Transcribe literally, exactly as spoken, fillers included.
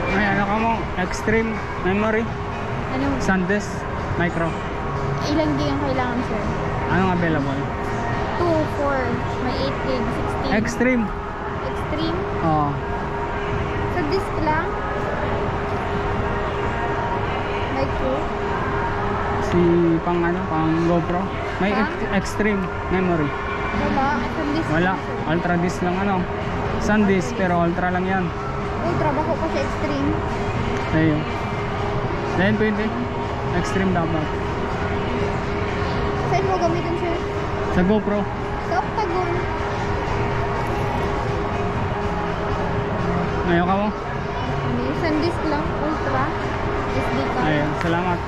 Ay, ano ka mo? Extreme memory? Ano? SanDisk Micro. Ilang gig ang kailangan, sir? Anong available? Two, four, may eight gig, sixteen. Extreme. Extreme? Oo. Sa disk lang? Micro? Si pang ano, pang GoPro. May Pang? ex- extreme memory. Wala. Sa disk Wala. lang, sir. Ultra disk lang ano. SanDisk, pero ultra lang yan. Ultra, bako pa sa extreme. Ayun. Then twenty. Extreme dapat. Saan mo gamitin, sir? Sa GoPro. Sa Octagon. Ayaw ka mo? Hindi, SanDisk lang, Ultra. S D card. Ayun, salamat.